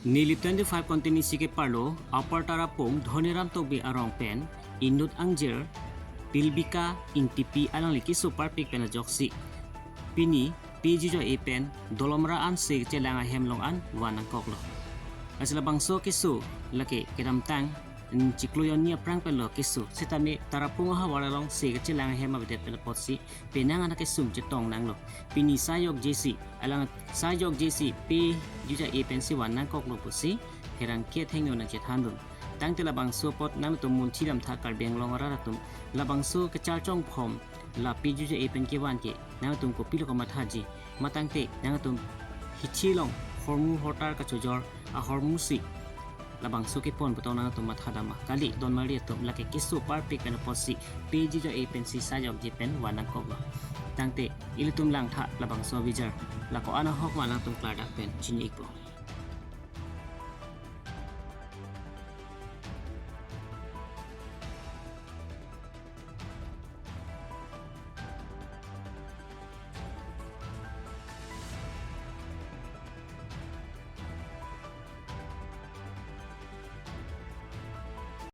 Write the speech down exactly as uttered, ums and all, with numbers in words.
Neli twenty-five constituency keparlo Upper Tarapung Dhoniram Tokbi arong pen inut angjir Pilbika Ingtipi alangli keso parpik pen ajoksi pini P Juja A pen Dolomra an se chelang ahem along an van nangkoklo. Lasi labangso keso lake kedamtang, mm, chiklo jonni aphrang penlo keso. Setame Tarapung ahavar along se chelang ahem avedet pen apotsi penang an akesung chetong nanglo. Pini sai jokjesi, alang sai jokjesi P Juja A pensi van nangkoklo pusi pherangke athengno nangchethandun. Tangte labangso apot nangtum munthi damtha Karbi Anglong arat atum, labangso kecharchong phom la P Juja A pen kevan ke nangtum kopilo kamathaji, matangte nangtum hithi along hormu hortar kachojor ahormusi labangso kepon puthot nangtum matha dam ma? Kali, donmari atum, lake keso parpik pen apotsi P Juja A pensi sai jokje pen van nangkoklo. Tangte ilitum langtha labangso abijar, la ko-an ahok ma nangtum klardak pen chini-ikpo.